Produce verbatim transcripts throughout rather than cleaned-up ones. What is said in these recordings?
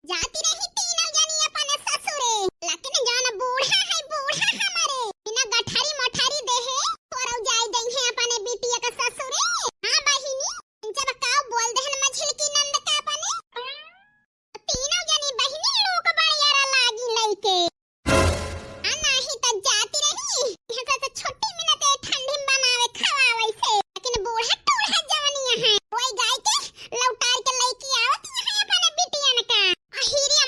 जाती रही तीनों जनी अपने ससुरे, लेकिन जौन बूढ़ा है, बूढ़ा हमारे, बिना गठरी मोठरी देहे, तोरौ जाई जइहे अपने बिटिया के ससुरे। हाँ बहिनी, जब काऊ बोल देहन मझिलकी नंद का अपने, तीनों जनी बहिनी लोग बड़ियारा लागी लइके। आ नाही त जाती रही, यहाँ से तो छुट्टी मिलत है ठंडी में बनावे खवावे से, लेकिन बूढ़ा टूढ़ा जवनिया है, वही गाय के लौटार के लइके आवत यहाँ अपने बिटियन का। अहिरिया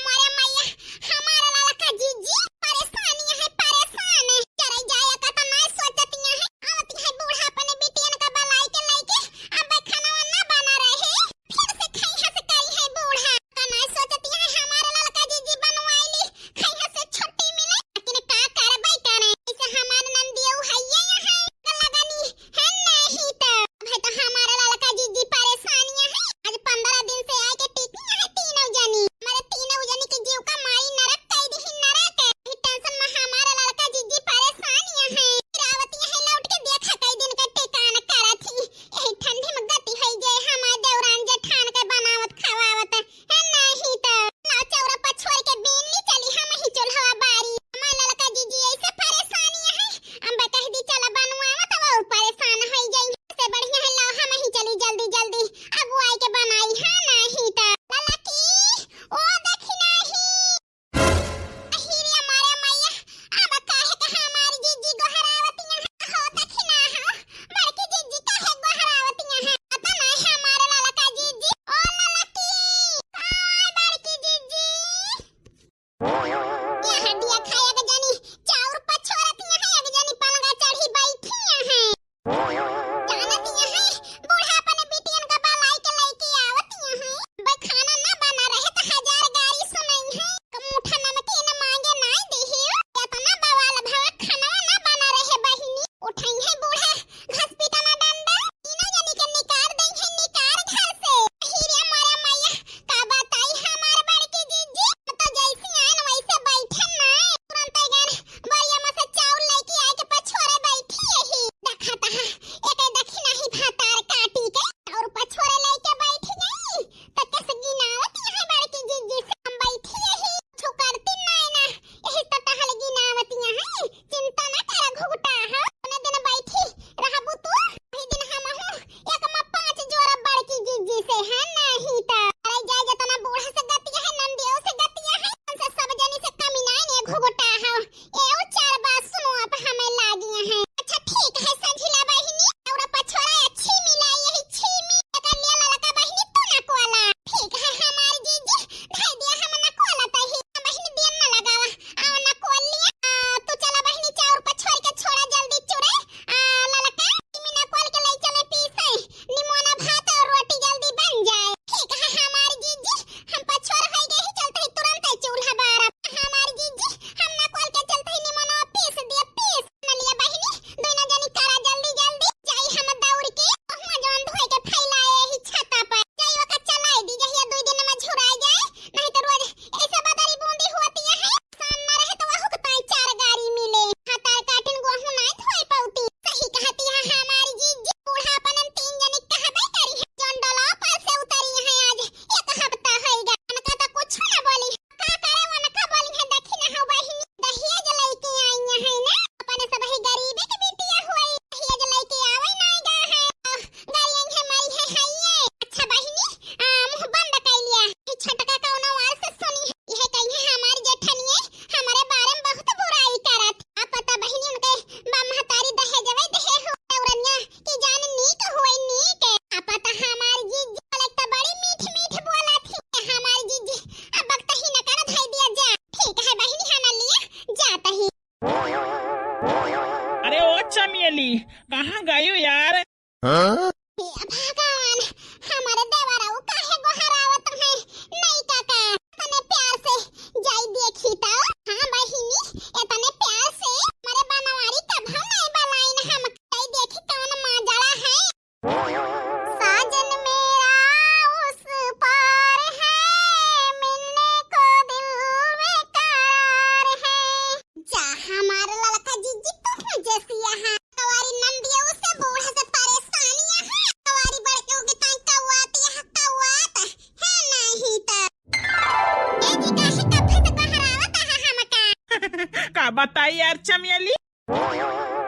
बताई यार चमेली,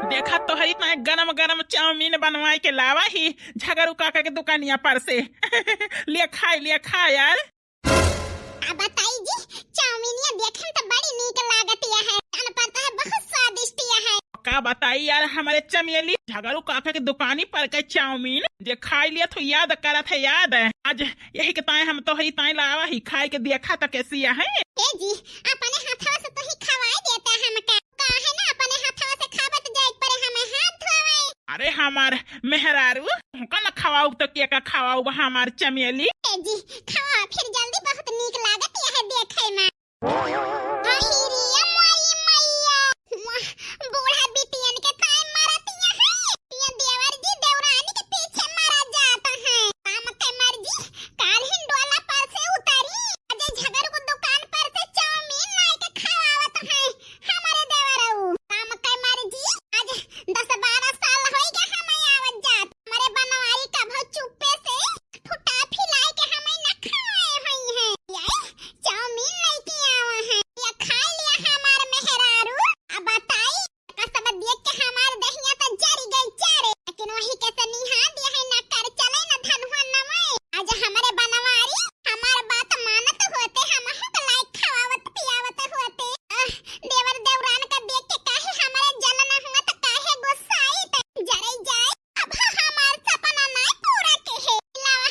देखा तोहरी ताईं गरम गरम चाउमीन बनवाई के लावा ही झगरू काका के दुकानिया पर से। ले खाई, ले खा यार। आ बताई जी, चाउमीनिया देखे में तो बड़ी नीक लागतिया है, जान पड़ता है बहुत स्वादिष्टिया है। का बताई यार हमरे चमेली, झगरू काका के दुकानी पर के चाउमीन जे खाई लिया तो याद करत है, याद है। आज यही के ताईं हम तोहरी ताईं लावा ही, खाई के देखा तो कैसी है। ए जी, अपने हाथवा से तो ही खवाई देता हमका। काहे ना अपने हाथवा से खाबत जाए परे हमें हाथ धोवे। अरे हमार मेहरारू, तुमका न खवाउब तो के का खवाउब हमार चमेली? ए जी, खवा फिर जल्दी, बहुत नीक लागत यह देखे में। अहिरिया मोरी मैया, वाह, बूढ़ा बिटियन के ताईं मरतिया है। ये देवर जी देवरानी के पीछे मरा जाता है। राम के मर्जी, काल हिंडोला पर से उतरी, अजय झगरू को दुकान पर से चाउमीन लाई के खवावत है। हमरे देवरऊ, काम के मर्जी, आज दस बारह साल होई गए हमें आवत जात। हमरे बनवारी कभो चुप्पे से ठुटा फिलाई के हमें न खवाए होई हैं। ये चाउमीन लेके आवा है, ये खा लिया हमार मेहरारू। अब बताई, का सब देख के हमार दहिया तो जरी गई चारे, लेकिन वही के सनिहा दिया है, न कर चले न धनुहा नवाए। आज हमरे बनवारी हमार बात मानत होते, हम हक लायक खवावत पियावत होते। आह, देवर देवरान का देख के काहे हमरे जलन हुआ त काहे गुस्साई त जरई जाए। अब हमार सपना नाय पूरा के है। लावा,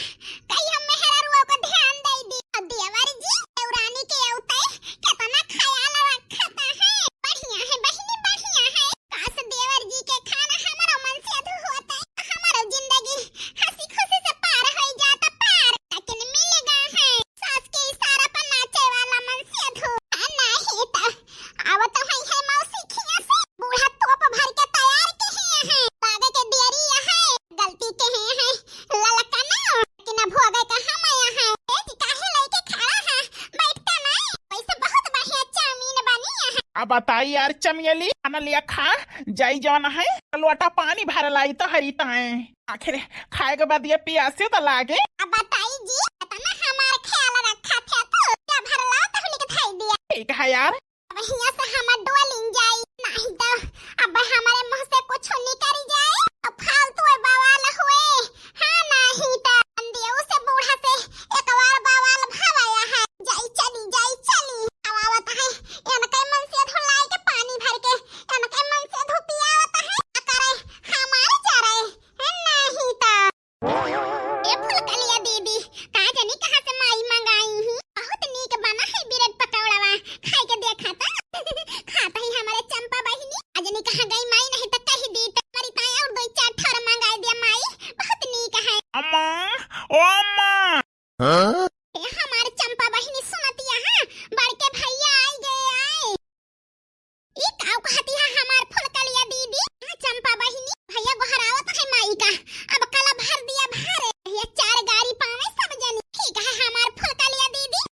कई हम मेहरारुआ को ध्यान दे दी। अब देवर जी, देवरानी के औते कितना ख्याल रखता है। बढ़िया है बहिनी, बढ़िया है। काश देवर जी के खाना हमारा मन से अधू होते, हमारा जिंदगी हंसी खुशी से पार हो जाता पार। लेकिन मिल गए हैं सास के इशारा पर नाचे वाला मन से अधू। आ, नहीं तो अब तो है, है मौसी खिया से बूढ़ा तोप भर के तैयार के है, है। लागे के देरी है, गलती के है, है ललकना। लेकिन अब हो गए का हम आया है। ए जी, काहे लेके खड़ा है? बैठता नहीं। वैसे बहुत बढ़िया चाउमीन बनी है। अब बताई यार चमेली, खाना लिया खा, जाई जौन है, लोटा पानी भर लाई तोहरी ताईं। आखिर खाए के बाद ये पियासे तो लागे। अब बताई जी, इतना हमार ख्याल रखा थे तो क्या भर ला तो लिख थाई दिया। ठीक है यार। अब हियां से हम डोलिन जाई, नहीं तो अब हमारे मुंह से कुछ निकल जाए तो फालतू बवाल हुए। हाँ, नहीं तो अंधियो से बूढ़ा से एक बार बवाल भवाया है। जाई चली, जाई चली। अब आवत है, इनके मन से धुलाई के पानी भर के, इनके मन से धुपियावत है। करे हमार जरे, नहीं तो। ए फुलकलिया दीदी, का जानी कहाँ से माई मंगाई ही। बहुत नीक बना है ब्रेड पकौड़ावा, खाई के देखा तो। खात ही हमारे चंपा बहिनी, अजनी कहाँ गई माई, नहीं तो कही दी तो हमारी ताईं और दो चार ठोर मंगाई दिया माई, बहुत नीक है। अम्मा, ओ अम्मा। हाँ? ए हमार चंपा बहिनी सुनतिया, हाँ, बड़के भैया आई गए, आए। ई काऊ कहती है हमार फुलकलिया दीदी? हाँ, चंपा बहिनी, भैया गोहरावत है माई का, अब कला भर दिया भारे, भैया चार गाड़ी पावे सब जनी। ठीक है हमार फुलकलिया दीदी।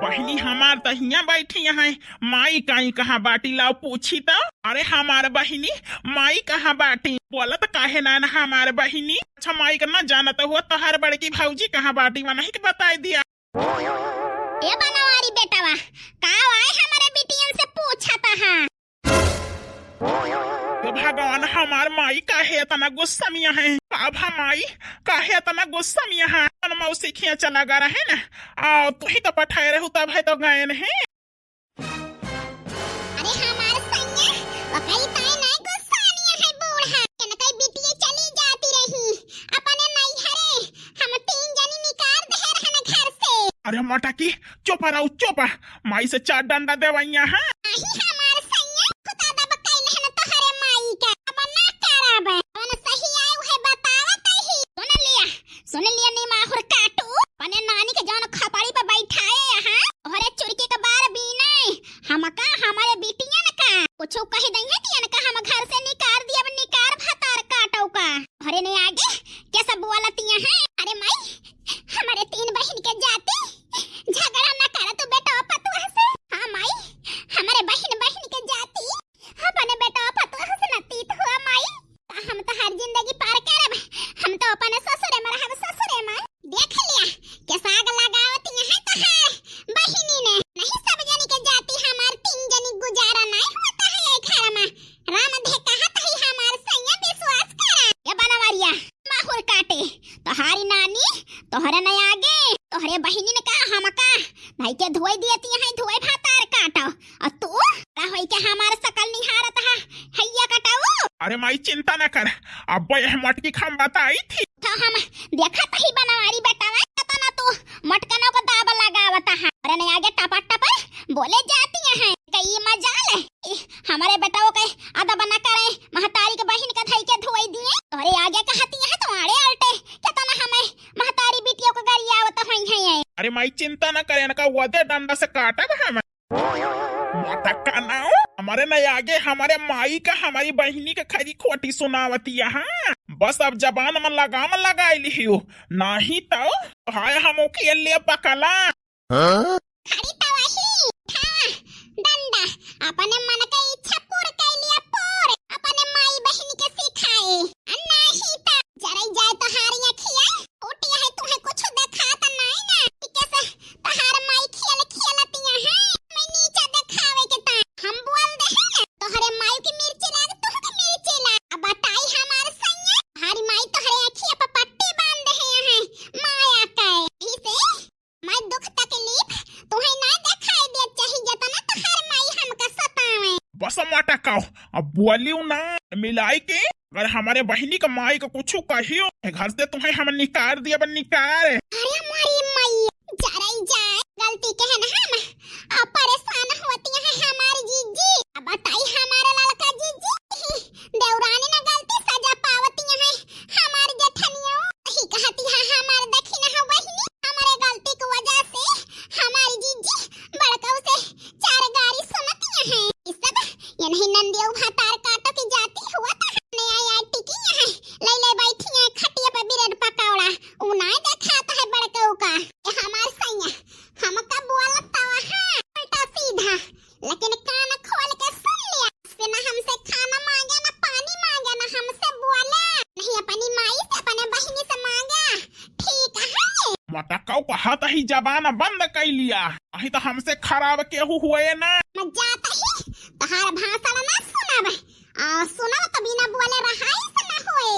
बहिनी हमार त हियां बैठी हैं, माई काई कहाँ बाटी लाओ पूछी त। अरे हमार बहिनी, माई कहाँ बाटी? बोलत काहे ना, ना हमार बहिनी? अच्छा माई का ना जानत हो, तोहार बड़की भौजी कहाँ बाटी, वनही के बताई दिया। ए बनवारी बेटवा, का आए हमरे बिटियन से पूछत हा? हे भगवान, हमार माई काहे इतना गुस्सा में है? का भा माई, काहे इतना गुस्सा में है? अपन मौसी खिया चला गा रहे ना, आ तू ही तो पठाए रहू तब है तो गए नहीं। अरे हमार सैया, ओकरी ताई नहीं गुस्सानिया है बूढ़ा। इनकई बिटिया चली जाती रही अपने नैहरे, हम तीन जनी निकाल दे रहन घर से। अरे मटकी, चुप रहो, चुप। माई से चार डंडा देवैया है। नहीं हमार सैया, खुदा दब कैल है न तोहरे माई का। अब ना करब। अपन सही आए उहे बतावत ही। सुन लिया, सुन लिया निमाहुर काटू। अपने नानी के जौन खपड़ी पे बैठाए यहाँ, ओहरे चुरकी के बार बीने। हमका हमारे बिटियन का कुछ कह दई है कि इनका हम घर से निकाल दिया, अब निकाल भतार काटो का। ओहरे ने आगे के सब बोलतिया हैं। अरे माई, हमारे तीन बहिन के जाति झगड़ा न कर तू बेटा पतोह से। हाँ माई, हमारे बहिन बहिन के जाति अपने बेटा पतोह से न तीत हुआ माई। का हम तो हर जिंदगी पार करब, हम तो अपने ससुरे में रहब, ससुरे में। देख लिया, के साग लगाओ हई के धोई दियती हैं, धोई भातार काटो। अ तू बड़ा होई के हमार सकल निहारत हा, हइया कटाऊ। अरे माई, चिंता न कर, अब यह मटकी हम बताई थी। तो हम देखत ही बनवारी बेटा में, केतना तू मटकनों को दाब लगावत हा। अरे नहीं आगे टपर टपर बोले जाती हैं, कई मजाल है। ई हमारे बेटवा के अदब न करे, महतारी के बहिन के धई के धोई दिए। तोहरे आगे कहती है तुम्हारे अल्टे, केतना हमें महतारी बिटियों के गरियावत होई हैं। अरे माई, चिंता न करे, इनका वदे डंडा से काटब हम। मटका ना हो, हमारे न आगे हमारे माई का हमारी बहिनी के खरी खोटी सुनावती है। हाँ, बस अब जबान में लगाम लगाई लिहियो, नाही तो हाय हम ओके ले पकला। हाँ? खड़ी तवही, उठा, डंडा, अपने मन के इच्छा पूर कइ लिया, पूर, अपने माई बहिनी के सिखाए, आ नाही त जरई जाए तोहारी अखिया, फूटी है, तुहे कुछ देखात नाई ना, कि कैसे तोहार माई खेल खेलतिया है, मैं नीचा देखावे के ता, हम बोल दे है ना, तोहरे माई की मिर्ची लाग, तुहके मिर्ची लाग, अब बताई हमार सैया, हमारी माई तोहरे अखिया पर पट्टी बांध दे है, माया के, ही से मैं दुख तकलीफ तुहे ना देखाई दे चाही, जतना तोहार माई हमका सतावे। बस मटकाओ, अब बोलियो ना मिलाई के, अगर हमारे बहिनी का माई का कुछ कहियो, घर से तुहे हम निकाल दिया, बन निकाल। अरे हमारी माई, जरई जाए, गलती के है ना हम, अब परेशान होती है हमारी जीजी। अब बताई हमारे लड़का जीजी, देवरानी ना गलती सजा पावती है हमारी जेठनियो। ही कहती है हमारे देखी ना बहिनी, हमारे गलती की वजह से हमारी जीजी बड़कऊ से चार गारी सुनती है। ई सब ये नहीं नंदियो भातार काटो की जाती हुआ तो हमने आया टिकी है, ले ले बैठी है खटिया पे ब्रेड पकौड़ा, उ ना देखात है बड़कऊ का। ये हमार सैया हमका बोलत तो है उल्टा सीधा, लेकिन कान खोल के सुन लिया, से ना हमसे खाना मांगे, ना पानी मांगे, ना हमसे बोले, नहीं अपनी माई से, अपने बहिनी से मांगे। ठीक है? मटकाऊ कहत ही जबान बंद कइ लिया, अही तो हमसे खराब केहू हुए ना। मैं जात ही तोहार भाषण ना सुनब, और सुनब तो बिना बोले रहाई से ना होए।